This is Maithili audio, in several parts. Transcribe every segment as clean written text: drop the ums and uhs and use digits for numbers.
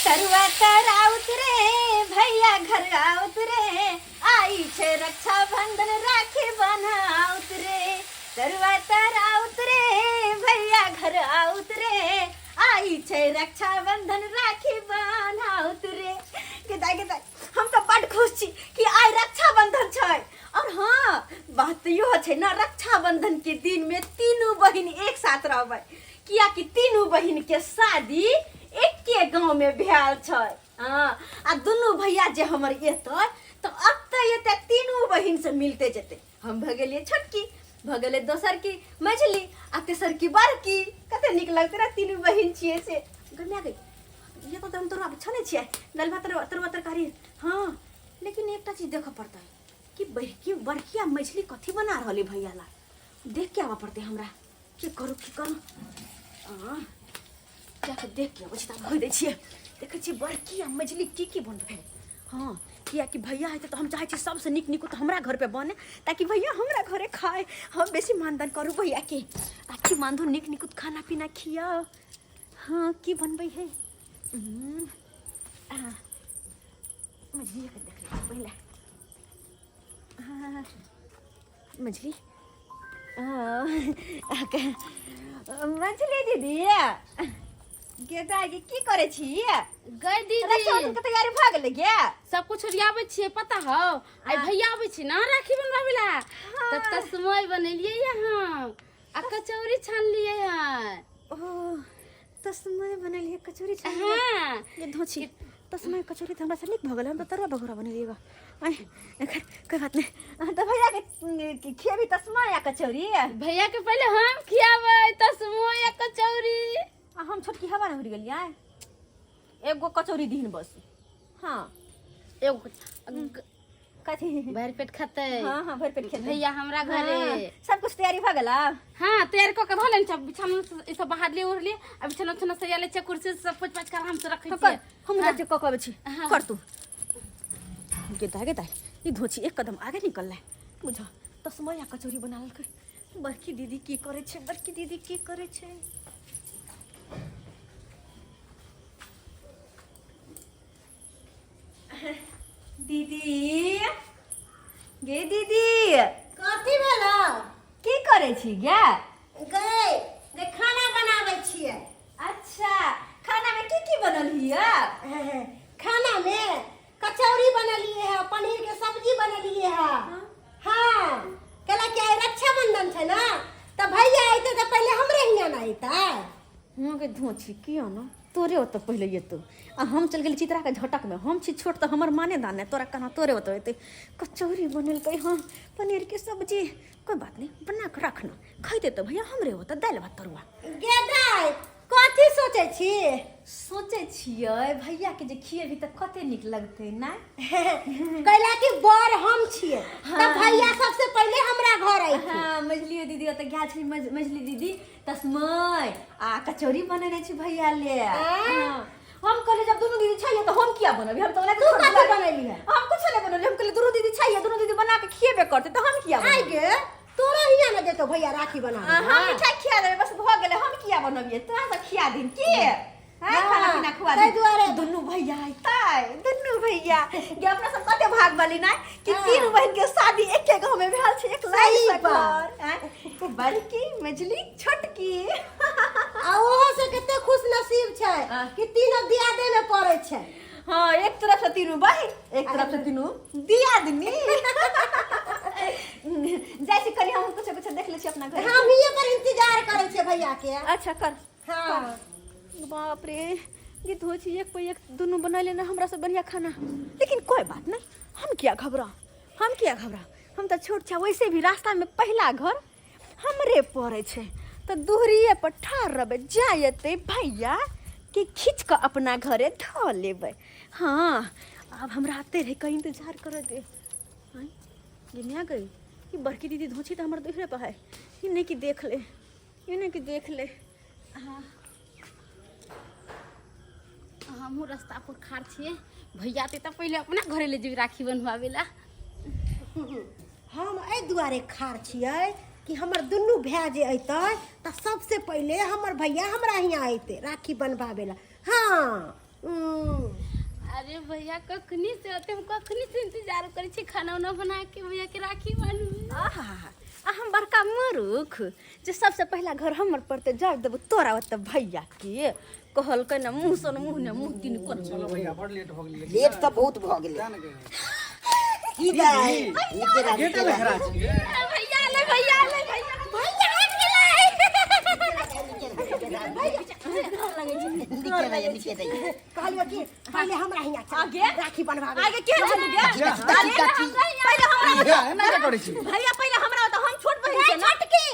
तरुआ तराउत रे भैया घर आउत रे, आई छै रक्षाबंधन राखी बनाउत रे। तरुआ तराउत रे भैया घर आउत रे, आई छै रक्षाबंधन राखी बनाउत रे। गे दाइ गे दाइ, हम तऽ बड खुश छी कि आइ रक्षाबंधन छै। और हाँ, बात तऽ इहो छै ने, रक्षाबंधन के दिन में तीनू बहिन एक साथ रहबै, कियाकि तीनू बहिन के शादी एके गांव में भेल छै। हाँ, आ दुनू भैया जे हमर एतै तऽ अतै एतै तीनू बहिन से मिलते जेतै। हम भऽ गेलियै छोटकी, भऽ गेलै दोसर की मझली आ तेसर की बड़की। कते नीक लगतै ने तीनू बहिन छियै से। गम्या गई ये तो हम तरुआ छने छियै, दालि भात तरुआ, तरुआ तरकारी। हाँ, लेकिन एकटा चीज देखऽ पड़तै कि बड़की बड़की आ मछली कथी बना रहल है भैया ला, देख के आबऽ पड़तै हमरा। की करू की करू, आ जाके देख के अबै छी। तऽ धोइ दै छियै, देखै छियै बड़की आ मझली की की बनबै। हाँ, कियाकि भैया हेतै तऽ हम चाहै छी सबसँ नीक नीक तऽ हमरा घर पे बने, ताकि भैया हमरा घरे खाए। हम बेसी मानदान करू भैयाके, राखी बांधू, नीक नीक खाना पीना खियाओ। हाँ, की बनबै है? मझली के देख लै पहिले। हाँ, मझली, हाँ, मझली दीदी गे दाइ गे, की करै छी गै दीदी? रक्षाबंधन के तैयारी भऽ गेलै गे? सब कुछ ओरियाबै छियै, पता हौ? आइ भैया आबै छै ने राखी बनबाबै ला, तब तस्मय बनेलियै हम आ कचौड़ी छानलियै हन। ओ तस्मय बनेलियै, कचौड़ी छानलियै? हाँ। ये धोची तस्मय कचौड़ी तऽ हमरा से नीक भऽ गेल, हम तऽ तरुआ बघोरा बनेलियै गा। आइ एखन कोई बात नहीं। तऽ भैया के खिएबी तस्मय या कचौड़ी? भैया के पहले हम खियाबै तस्मय या कचौड़ी। आ हम छोटकी हवा ने उड़ि गेलियै, एगो कचौड़ी दिहन बस। हाँ, एगो कथी? भरि पेट खतै। हाँ हाँ, भरि पेट खेतै भैया हमरा घरे। हाँ, सब कुछ तैयारी भऽ गेल आब? हाँ, तैयार कऽ के धऽ लेने छै। बिछाना ई सब बाहर ले उड़लिए आ बिछाना उछाना सरिया ले छै, कुर्सी सब पोछ पाछ के आराम से रखै हाँ, कर छियै। हम जाइ छियै कऽ के अबै छी। हाँ। कर तू। गे दाइ गे दाइ, ई धोची एक कदम आगे निकललै। बुझ तस्मैया कचौड़ी बना लेलकै। बड़की दीदी की करै छै? बड़की दीदी की करै छै? दीदी गे दीदी। कथी भेलो? की करै छी गे? गै जे खाना बनाबै छियै। अच्छा, खाना में की की बनल हिय? खाना में कचौड़ी बनेलिए है, पनीर के सब्जी बनेलिए है। हाँ, कैला कि आइ रक्षाबंधन छै ना, तऽ भैया अयतै तऽ पहिले हमरे हियाँ ने अयतै। हुआँ के धोची किया ना तोरे ओतऽ पहिले एतौ, आ हम चलि गेली चित्राके झटकमे। हम छी छोट तऽ हमर माने दाने, तोरा केना तोरे ओतऽ एतै? कचौड़ी बनेलकै हँ, पनीरके सब्जी। कोई बात नहीं, बना कऽ रखना, खैतै तऽ भैया हमरे ओतऽ दालि भात तरुआ। गे दाइ, कथी सोचै छी? सोचै छियै भैयाके जे खिएबही तऽ कते नीक लगतै ने। कैला कि बड़ हम छियै तऽ भैया सबसे पहिले हमरा घर अयथिन। हाँ, मझलियो दीदी ओतऽ गेल छली। मझली दीदी तस्मय आ कचौड़ी बनेने छी भैया ले। हाँ। हम कहलियै जब दुनू दीदी छै तऽ हम किया बनबी? हम तऽ ओना तू कथी बनेली है? हम कुछ नहि बनेली। हम कहलियै दुनू दीदी छै, दुनू दीदी बना के खिएबे करतै तऽ हम किया आइ बनबी? गे, तोरो हियाँ ने जेतौ भैया राखी बना? हम मिठाई खिया देबै, बस भऽ गेलै। हम किया बनबियै? तोरा सब खिया दिन की हैं? हाँ, खाना पीना खुआ ताहि दिन दुआरे। दुनू भैया अइतै, दुनू भैया गे। अपना सब कते भाग वाली ना कि हाँ। तीनू बहन के शादी एके गांव में भेल छै, एक लाइन सही से बात। घर हैं? बड़की, मझली, छोटकी। आ ओहो से कते खुश नसीब छै हाँ। कि तीनों दियादे में पड़े छै। हाँ, एक तरफ से तीनू बहिन, एक तरफ से तीनू दियादनी। जाइ छी कनि हम कुछो कुछो देख लै छी अपना घर। हम हिये पर इंतजार करै छियै भैया के। अच्छा, कर। हाँ। बाप रे, ये धोची एक पे एक दुनू बना लेना हमरा से बढ़िया खाना। लेकिन कोई बात नहीं, हम क्या घबरा, हम क्या घबरा, हम तो छोट छा। वैसे भी रास्ता में पहला घर हमरे पड़े छै तऽ दूरिए पर ठाढ़ रहबै, जा एतै भैया कि खींच कऽ अपना घरे धऽ लेबै। हाँ, आब हमरा आते रहे कहीं इंतजार कर दे। आँय, ये नया गई ई बड़की दीदी धोची तऽ हमर दोहरे पर है। ई नहि कि देख ले, ई नहि कि देख ले। हाँ, हमहूँ रास्ता पर खाड़ छियै, भैया ते तऽ पहिले अपना घरे ले जेबै राखी बन्हबाबै ला। हम एहि दुआरे खाड़ छियै कि हमर दुनू भाय जे अयतै तऽ सबसे पहिले हमर भैया हमरा हियाँ अयतै राखी बन्हबाबै ला। हाँ, अरे भैया कखनी से होते, हम कखनी से इंतजार करै छी खाना उना बना के भैया के राखी बान्हू। आहा, आ हम बड़का मूर्ख जे सबसे पहिला घर हमर पड़ते जड़ देबो तोरा ओतऽ भैया के कहलकै ने मुँह सन मुँह ने मुँह तीन कोन। चलो भैया, बड़ लेट भऽ गेलै। लेट तऽ बहुत भऽ गेलै। तें ने कहियै। की दाइ नीके रह। गेटे लग खड़ा छियै। भैया ले, भैया ले, भैया भैया आबि गेलै। नीके रह, नीके रह। कहलियो कि पहिले हमरा हियाँ चल। आगे? राखी बनवावे। आगे के चलू गे? काकी, काकी। पहिले हमरा भैया एना किया करै छी? भैया पहिले हमरा ओतऽ, हम छोट बहिन छियै ने। छोटकी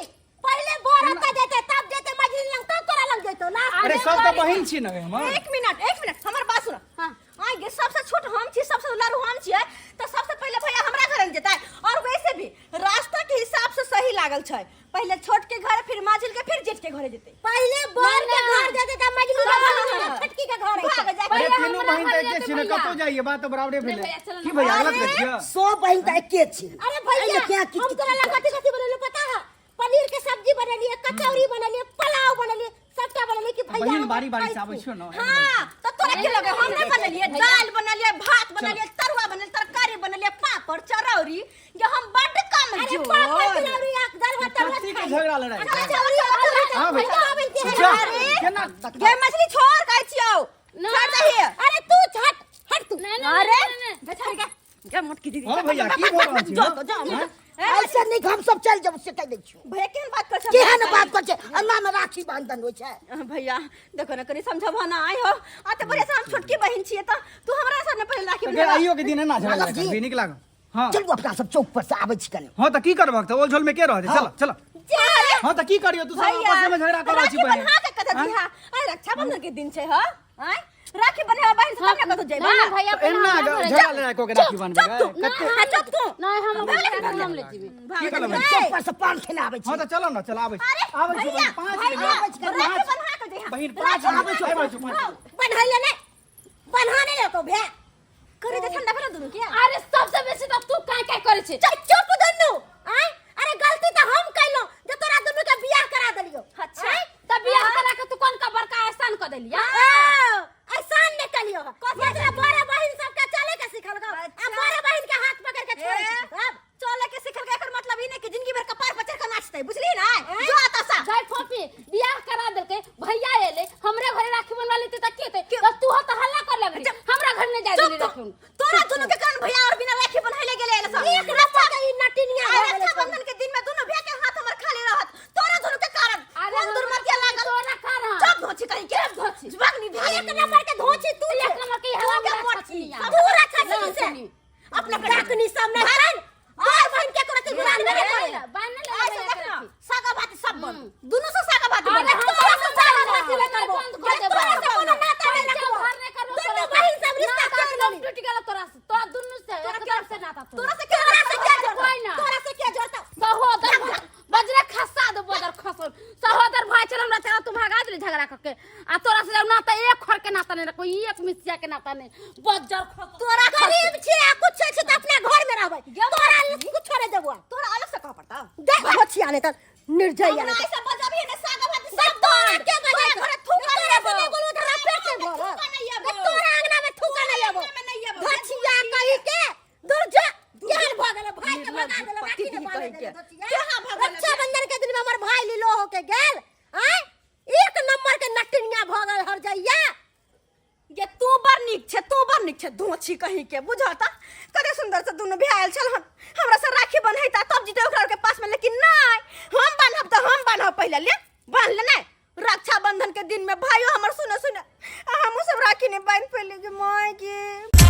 पहिले बोर ओतऽ जेतै, तब जेतै मझली लग, तब तोरा लग जेतौ लास्ट। अरे सब तऽ बहिन छी ने हमर। एक मिनट, एक मिनट, हमर बात सुनो। हाँ। आइ गे, सबसे छोट हम छी, सबसे दुलारू हम छियै, तऽ सबसे पहिले भैया हमरा घर जेतै। और वैसे भी रास्ता के हिसाब से सही लागल छै, पहिले छोट के घर, फिर माझिल के, फिर जेठ के घरे जेतै। पहिले बोर के घर जेतै तब मझली के घर, हाँ। छोटकी के घर भाग अइतै। जा। अरे पहिले तीनू हमरा बहिन तऽ घर एके जेतै छी ने, भैया। कतौ जाइए बात तऽ बराबरे भेलै। भैया, चलो की ना। भैया गलत कहै छियै? सौ बहिन तऽ एके छी। अरे भैया, एहिमे क्या किच हम किच तोरा लग कथी कथी बनेलु पता है? पनीर के सब्जी बनेलिए, कचौड़ी बनेलिए, पुलाव बनेलिए, सबटा बनेलिए कि भैया बहिन हमर बारी बारी से खाइ आबै छी। छियौ ने। हाँ, तऽ तोरा की लगे हम नहि बनेलिए? दालि बनेलिए, भात बनेलिए, तरुआ बनेलिए, तरकारी बनेलिए, पापड़ चरौरी, जे हम बड्ड कम अरे जोर। पापड़ तिलौरी आ दाल भात तरुआ कथी के खाइ। झगड़ा लड़ाई? कचौड़ी आ दाल हाँ भात भैया। भैया आबै छै। जा, अरे, केना गे मछली छोड़ कहै छियौ, ना। छोड़ दही। अरे तू हट हट तू। नहीं नहीं। अरे नहीं, नहीं। जा, छोड़ गे गे मोटकी दीदी। हाँ भैया, की भऽ रहल छै? जो तो जो। हाँ? ऐसे नहीं, हम सब चल जब से कह दै छियौ। भैया केहन बात कर? केहन बात कर छै? अन्ना में राखी बांधन होइ छै। भैया देखो ने, कनी समझबह ना आइ हो आ तऽ बढ़िया से, हम छोटकी बहिन छियै तऽ तू हमरा से ने पहिले राखी गे बन्हेबा। आइयो के दिन एना झगड़ा माधव जी। करबी, नीक लागल? हाँ। चलू, अपना सब चौक पर से आबै छी कनी। हाँ तऽ की करबक? तऽ ओल झोल में के रहतै? चल चल। अरे हाँ तऽ की करियो? तू सब आपस में झगड़ा कर रहल छी राखी बहिन। बन्हा के कतऽ दिहा? आइ रक्षाबंधन के दिन छै। ह, आइ राखी बन्हेबा बहिन से तब ने कतौ जइबा। नहीं, नहीं, भैया तऽ पहिले एना हमरा घरे झगड़ा लड़ाई कऽ के राखी बान्हबै? चुप तू। कते हाँ, चुप तू। नहीं, हम अपना हम ले जीबे। की कहलौ बहिन? चौक पर से पान खेने आबै छी। हाँ तऽ चलो ने, चल आबै छी। अरे आबै छी भैया, बहिन, 5 भैया, मिनट। राखी बन्हा के जइहा। बहिन 5 मिनट, आबै छी, 5 मिनट। बन्हैले नहि, बन्हाने नहि को भे। करे जे ठंडा भेल दुनू के। अरे सबसे बेसी तऽ तू काय काय करै छै? चुप चुप दुनू। आय अरे गलती तऽ हम कैलौ जे तोरा दुनू के बियाह करा देलियौ। अच्छा। आय तऽ बियाह करा के तू कोन का बड़का एहसान कऽ देलिया? ओ, एहसान नहि कलियो। कथी बड़े बहिन सबके चले के सिखलकौ आ बड़े बहिन के हाथ पकड़ के छोड़ै ए, छै अब। चले के सिखल के एकर मतलब ई नहि कि जिंदगी भर कपार पर चढ़ के नाचतै, बुझली ना? जो आता सा गई फोफी, बियाह करा देलकै, भैया एले हमरे घरे राखी बनवा लेते तऽ की हेतै? तऽ तू हो तऽ हल्ला कर लगली, हमरा घर नहि जाय चुप देली तू। राखी। तोरा दुनू के कारण भैया और बिना राखी बन्हैले गेलै एले सब। एक नंबर के ई नटिनिया आइ भऽ गेलै। रक्षाबंधन के दिन में दुनू भैया के हाथ हमर खाली रहत तोरा दुनू के कारण। अरे कोन हमरा दुर्मतिया लागल? तोरा कारण। चुप धोची कहीं के, धोची। भगनी भैया। एक नंबर के धोची तू एक छे। नंबर के तू हवा के में मोटकी। राखी। तू रक्षा से सुनी। अपना डाकनी सब नहीं छन, बार बहिन के करत गुरान में करे। बान्ह ले ऐसे भैया देख के ना, राखी। सागा भात सब बंद, दुनू से सागा भात अरे बंद। हम तोरा से सागा भात बंद नहि करबो। बंद कर देबो। तोरा से कोनो नाता नहि रखबो। घर नहि करबो। दुनू तोरा से। बहिन सब रिश्ता नाता काटि एकदम लेली। टूटि गेलो तोरा से, तोरा दुनू से एकदम से नाता तोरा। तोरा से तोरा से क्या जोड़तौ? कोई ना। तोरा से क्या जोड़तौ? सहोदर बजरे खसा दे, बजर खसो। सहोदर भाई चल हमरा तेरा, तू भगा देली झगड़ा करके आ तोरा से जब नाता एक खर के नाता नहीं रखो, एक मिसिया के नाता नहीं, बजर खसो। तोरा गरीब छी आ कुछ छै तऽ अपना घर में रहबै, तोरा कुछ छोड़े देबो? तोरा अलग से कह पड़ता। दे होछिया नहीं तऽ निर्जय हमरा नहीं ऐसे बजाबी ने सागा भात सब सब तोरा बंद। के बजाय तोरा घरे थूका तोरा नहीं से आबो। नहीं बोलू तोरा पेट से थूका भरत। नहीं आबो। तोरा अंगना में थूका नहीं आबो। अंगना में नहीं आबो। धोछिया कही के दूर जा। केहन भऽ गेलै? भाई के भगा देले, राखी ने दीदी बांधे कही देले के। धोछिया। केहा भऽ गेलै? रक्षाबंधन के दिन में हमर भाई लीलो हो के गेल। आय एक नंबर के नटिनिया भऽ गेल हर जइया। गे तू बड़ नीक छै, तू बड़ नीक छै, धोछी कहीं के। बुझता कते सुंदर से दुनू भाई आयल छल हन, हमरा से राखी बन्हैता तब जीते ओकरा के पास में, लेकिन नहीं, हम बान्हब तऽ हम बान्हब पहिले। ले बान्ह ले। नहीं, रक्षाबंधन के दिन में भाइयो हमर सुने सुने आ हमहूँ सब राखी नहीं बान्हि पेली। गे माय गे।